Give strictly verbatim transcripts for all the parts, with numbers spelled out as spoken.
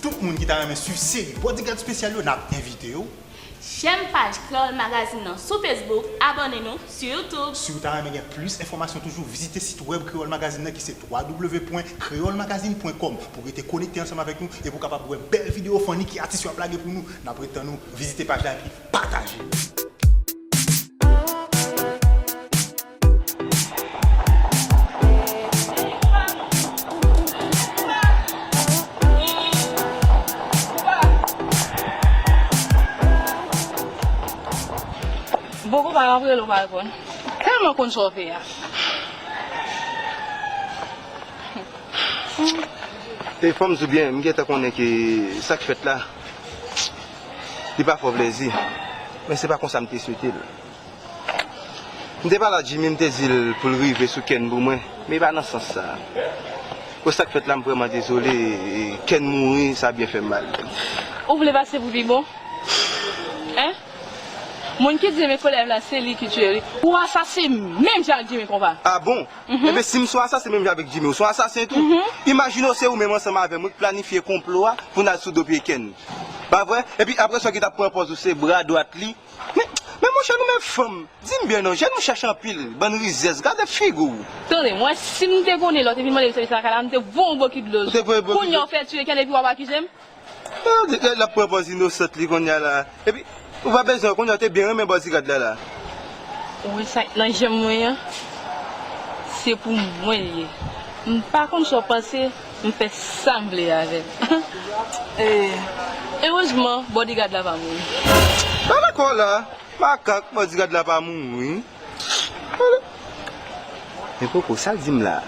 Tout moun ki ta renmen swiv seri Bodyguard Spesyal yo, n ap envite yo. J'aime paj Kreyòl Magazine nan sou Facebook, abòne nou sou YouTube. Si w ta renmen gen plis enfòmasyon toujou, vizite sit wèb Kreyòl Magazine nan ki se w w w pwen kreyòl magazine pwen kòm pou w rete konekte ansanm avèk nou epi w kapab wè bèl videyo funny ki atis yo ap lage pou nou. N ap ret tann ou, vizite paj la epi pataje. Bon, konpa, m ap rele w pa reponn. Tèlman konn sa w fè a. E fò m di w byen, m gentan konnen ke sa k fèt la, li pa fè w plezi. Men se pa konsa m te swete l. M te pale a Jimmy, m te di l pou l rive sou Ken pou mwen, men e pa nan sans sa. Pou sa k fèt la, m vrèman dezole, e Ken mouri, sa byen fè m mal. Ou vle pase pou pi bon? Hein? Moun ki di men kolèv la se li ki tiye li. Ou asasen menm jan ak Jimmy konpa. Ah bon? Ebyen si m se yon asasen menm jan avèk Jimmy, ou se yon asasen tou. Imajine w se ou menm ansanm avè m wi k planifye konplo a pou n al sou do pye Ken. Pa vre? Epi apre sa w ki t ap pran pòz ou se bra dwat li. Men, men monchè nou menm fanm, di m byen non, jèn nou chèch anpil, bann rizèz, gade figi w. Tande, mwen si m te konnen lè w te vin mande m sèvis lakay la, m te voye w bokit dlo. Kounye a w fè tiye Ken epi w ap akize m? L ap pran pòz inosant li kounye a la. Epi, ou pa bezwen, kounye a w te byen renmen bodyguard la la. Ou wè sa k nan janm mwen an? Se pou mwen l ye. M pa konn sa w panse, m fè sa m vle avè l. E, erezman, bodyguard la pa mouri. Pa dakò la, makak, bodyguard la pa mouri. Men poko, sa l di m la?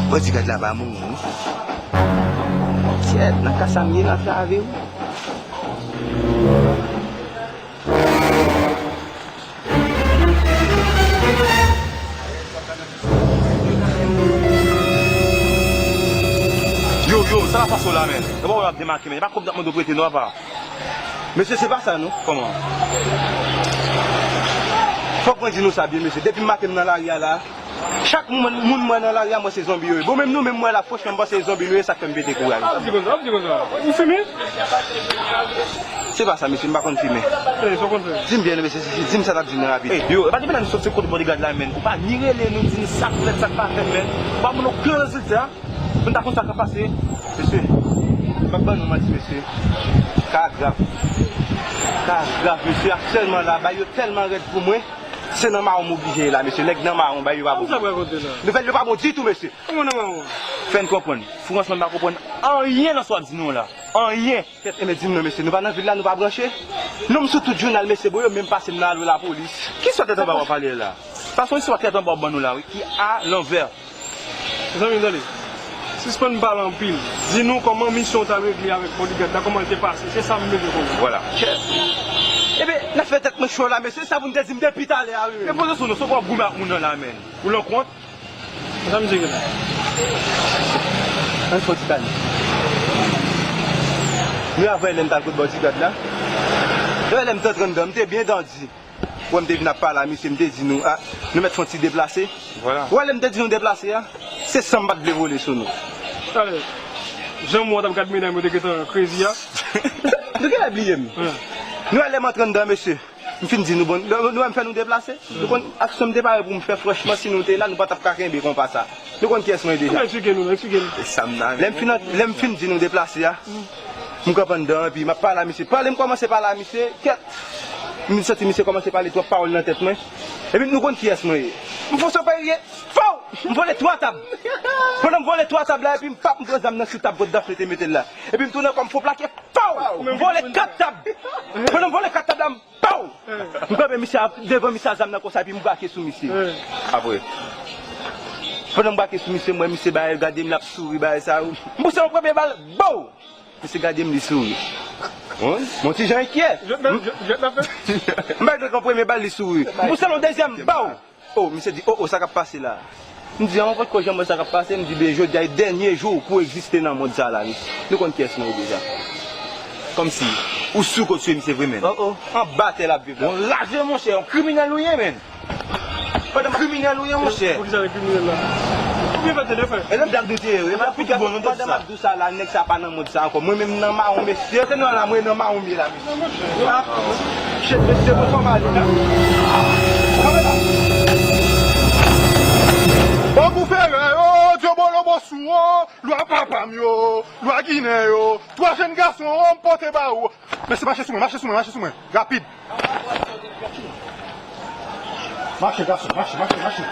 Bodyguard la pa mouri. Kyèt, nan ka sa m ye la, sa avè w. Yo, yo, sa la pase w la, men. Nan pa w ap demake, men. E pa kòb n ap mande w prete, non, apa. Mesye, se pa sa, non. Kòman? Fòk mwen di nou sa byen, mesye. Depi maten m nan lari a la, chak moun, moun m wè nan lari a, m wè se zonbi yo ye. Bon, menm nou menm m wè la, franchman, m panse se zonbi nou ye, sa k fè m pete kouraj. Ap di konsa, ap di konsa. Ou fimen? Se pa sa, mesye, m pa konn fimen. Di m byen, mesye, di m sa n ap di m nan rapid. Yo, e pa depi la nou sot se kote bodyguard la, menn. Ou pa ni rele nou, di n sa k fèt, sa k pa fèt, menn. Ou pa ban nou okenn rezilta. Pou n ta konn sa k ap pase, mesye, m p ap ban nou manti, mesye. Ka a grav. Ka a grav, mesye. Aktyèlman la, bagay yo tèlman rèd pou mwen, se nan mawon m oblije ye la, mesye. Nèg nan mawon, bagay yo pa bon. Nouvèl yo pa bon ditou, mesye. Kòman nan mawon? Fè n konprann. Franchman, m pa konprann anyen nan sa w ap di nou an la. Anyen. Kèt, enben di m non, mesye. Nou pa nan vil la, nou pa branche. Non m sou tout jounal, mesye. Bon, yo menm pase m nan alo lapolis. Ki istwa tèt anba w ap pale la? Sa se yon istwa tèt anba w ap ban nou la, wi, ki alanvè. Zanmi m, tande. Sispann pale anpil. Di nou kòman misyon w t al regle avèk bodyguard la, kòman l te pase. Se sa m bezwen konnen. Vwala. Ebyen, n ap fè tèt mwen cho la, mesye. Sa pou n te di m depi talè a, wi. Men poze sou nou, se w ap goumen ak moun nan la, menn. Ou lankont? Sa m di w la? Ann fè yon ti pale. Nou avè lè m t al kot bodyguard la. Lè m t antre anndan, m te byen dandi. Wè m te vin ap pale a misye, m te di nou, a, nou mèt fè yon ti deplase. Vwala. Wè lè m te di nou deplase a, se san m pa t vle vole sou nou. Talè, jan m wè w t ap gad medam yo te gentan crazy a. Nou genlè bliye m. Nou wè lè m antre anndan, mesye. M fin di nou, bon, nou, nou wè m fè nou deplase. Nou konn aksyon m te pare pou m fè, franchman, si nou te la, nou pa t ap ka kenbe konpa sa. Nou konn kiyès mwen ye deja. Eksplike nou, eksplike nou. Lè m fin, lè m fin di nou deplase a, m kanpe anndan, epi m ap pale a misye. Pale m kòmanse pale a misye, kèt! M santi misye kòmanse pale twòp pawòl nan tèt mwen. Epi nou konn kiyès mwen ye. M fon soperye, pow! M vole twa tab. Pandan m vole twa tab la, epi m pap, m pran zam nan sou tab kot Dafne te mete l la. Epi m tounen kò m fon plake, pow! M vole kat tab. Pandan m vole kat tab la, m pow! M kanpe misye a, devan misye a zam nan konsa, epi m brake sou misye. Apre. Pandan m brake sou misye, m wè misye bagay, gade m, l ap souri, bagay sa yo. M pouse yon premye bal, bow! Misye gade m, li souri. Bon, m on ti jan enkyè. M bay donk yon premye bal, li souri. M pouse l yon dezyèm, bow! Oh, misye di, oh, oh, sa k ap pase la? M di, an, mwen potko janm wè sa k ap pase. M di, ben, jodi a e dènye jou pou w egziste nan mond sa la, wi. Nou konn kiyès mwen ye deja. Kòmsi, ou si w ko tiye misye vre, menn. Oh, oh. Anba tè l ap viv la. Yon raje, monchè, yon kriminèl ou ye, menn. Pandan kriminèl ou ye, monchè. Poukisa se kriminèl la? Ou byen fè tande, frè. E nan blag nou te ye, wi. Pandan m ap di w sa la, nèg sa pa nan mond sa ankò. Mwen menm nan mawon, mesye. Se nan la, mwen nan mawon m ye la, mesye. Ah, shit, mesye, bon, fò m ale la. Kanpe la. Bangou Ferè yo, Dyobolo Bosou, lwa papa m yo, lwa Ginen yo, twa jèn gason, m pote ba ou. Mesye, mache sou mwen, mache sou mwen, mache sou mwen. Rapid. Mache, gason, mache, mache, mache.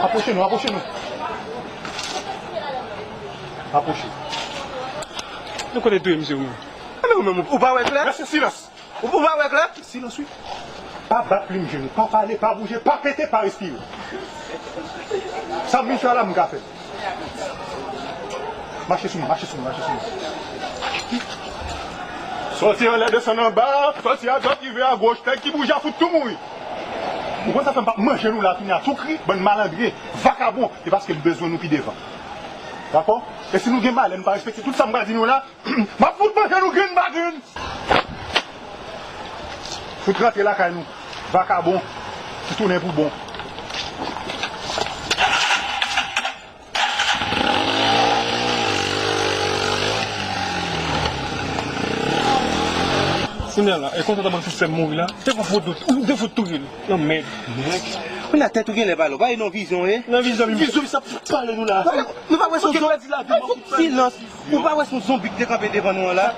Apwoche nou, apwoche nou. Apwoche. Nou kote touye misye ou menm? A, men ou menm, ou pa wè klè? Mesye, silans. Ou, ou pa wè klè? Silans, wi. Pa bat plim je nou, pa pale, pa bouje, pa pete, pa respire. Sa m vin fè la, m ka fè. Mache sou mwen, mache sou mwen, mache sou mwen. Sòti anlè, desann anba, sòti adwat, rive agoch, nèg ki bouje a fout tou mouri. Ou konn sa fè m p ap manje nou la, kounye a, tou kri, bann malandren, vakabon, se paske m bezwen nou pi devan. Dakò? E si nou gen malè, nou pa respekte tout sa m pral di nou la, m ap fout manje nou grenn pa grenn. Fout rantre lakay nou. Vakabon ki tounen pou bon. Sinèl la, e konsa ta pral fè sè m mouri la. Te fò fout, ou te fout touye l. Nan mèd. Nèg. Ou nan tèt ou genlè pale, ou pa nan vizyon, e? Nan vizyon, vizyon, sa fout pale nou la. Nou pa wè se yon zon-, silans. Ou pa wè se yon zonbi ki te kanpe devan nou an la?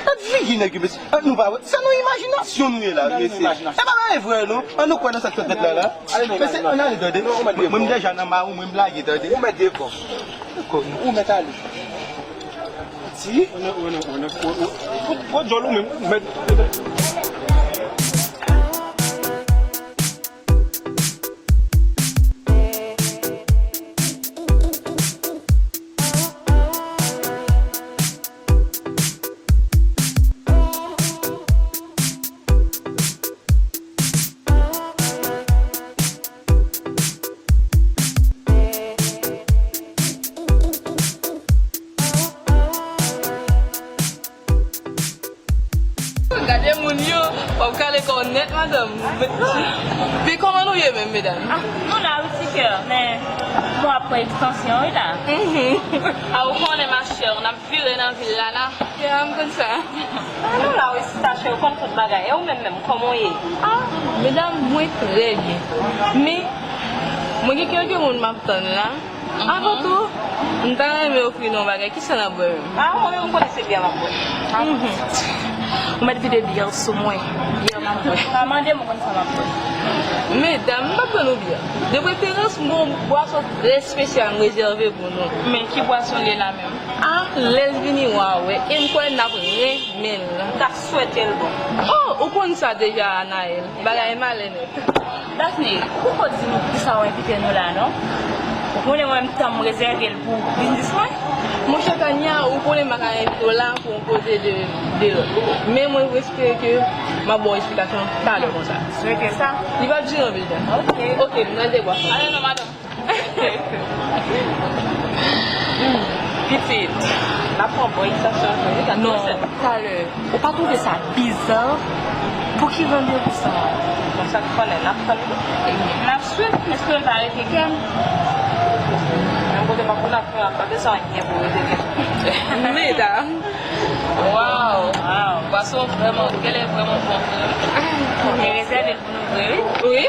Gad figi nèg yo, mesye. An nou pa wè. Se nan imajinasyon nou ye la, mesye. E pa bagay vre, non. An nou kwè nan sa k fèt la, la. Mesye, ann ale, tande. Mwen, m deja nan mawon, mwen, m lage, tande. Ou mèt devan. Ou mèt ale. Ti. Ou, ou, ou, ou, ou, ou, ou, ou, djòl ou menm, ou mèt. Gade moun yo, w ap kale kò w nèt, madanm. Men kòman nou ye menm, medam? Ah, nou la wi, ti kè, men bon, ap pran ekstansyon wi la. Mhm. A, ou konnen, ma chère, n ap vire nan vil la, la. Ya, m konn sa. Ah, nou la wi, sista chè, ou konn tout bagay. E ou menm menm, kòman w ye? Ah, medam, mwen trè byen. Men, mwen gen kèlke moun m ap tann la. Avan tou, m ta renmen ofri nou yon bagay. Kisa n ap bwè menm? Ah, mwen menm, m konnen se byè m ap bwè. Mhm. Ou mèt vide byè sou mwen. Byè m ap bwè. Pa mande m, ou konn sa m ap bwè. Medam, m p ap vann nou byè. De preferans, m gen yon bwason trè espesyal m rezève pou nou. Men ki bwason l ye la menm? Ah, lè l vini, w a wè. E m kwè n ap renmen l. M ta swete l bon. Oh, ou konn sa deja, Anaël. Bagay malè nèt. Daphné, ou poko di nou poukisa w envite nou la, non? Ou konnen mwen, m tann m rezève l pou biznis mwen. Monchè Tania, ou konnen m pa ka envite w la pou yon koze de, de lòt. Men mwen espere ke m ap ba w esplikasyon talè konsa. Swete sa. Li p ap dire anpil tan. Ok. Ok, m nan debwa. Ale non, madanm. Hmm, pitit, n ap pran bon egzanp sou nou, wi, gad non, talè. Ou pa twouve sa biza? Pou ki randevou sa a? Bon, sa k konnen, n ap tann li. N ap swiv, espere l pa rete kè m. Menm kote m ap, n ap pran, pa bezwen anyen pou rete kè m. Medam. Waw. Waw. Bwason vrèman, genlè vrèman bon vre, wi. Mwen rezève l pou nou vre, wi.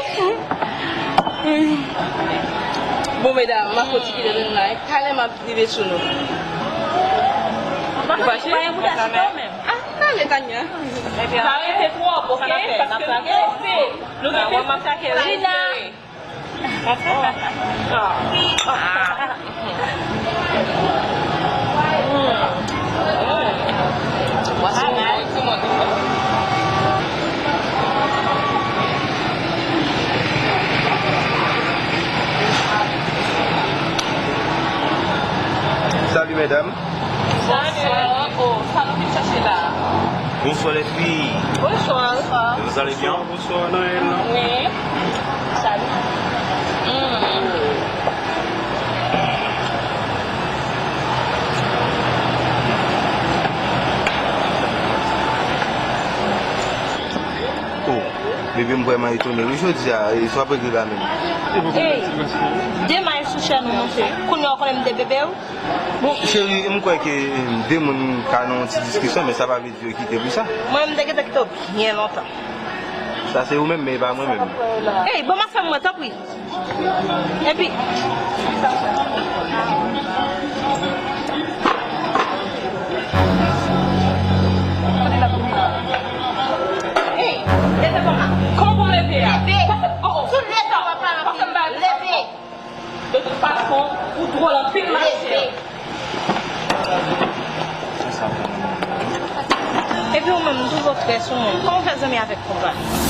Wi. Bon, medam, m ap fè yon ti kite de nou la. Talè m ap rive sou nou. Ou fache? Pa gen bouda sou kò menm. Ah, talè, Tania. Pa rete twòp, ok? Paske nou prese. Nou gen plis. Gina. Salut mesdames. Bonsoir. Oh, sa nou vin chache la? Bonsoir les filles. Bonsoir. Vous allez bien? Bonsoir, Naël. Oui. Salut. Hmm. Oh. M vrèman etone wi jodi a, e sa w ap regle la menm. Ey, de may sou chè nou monte. Kounye a w konnen m de bebe w. Bon, cheri, m kwè ke de moun ka nan yon ti diskisyon, men sa pa vle di yo kite pou sa. Mwen, m te gentan kite w byen lontan. Sa se ou menm, men e pa mwen menm. Ey, ban m afè m mwen, tanpri. Epi. Ey, leve kòman? Kòman pou m leve a? Leve. Pase, oh, oh. Sou leve, papa. Pase m ba. Leve. De tout fason, ou dwòl anpil, machè. Leve. Epi ou menm, m toujou trè sou moun. Kòman w fè zanmi avèk konpa?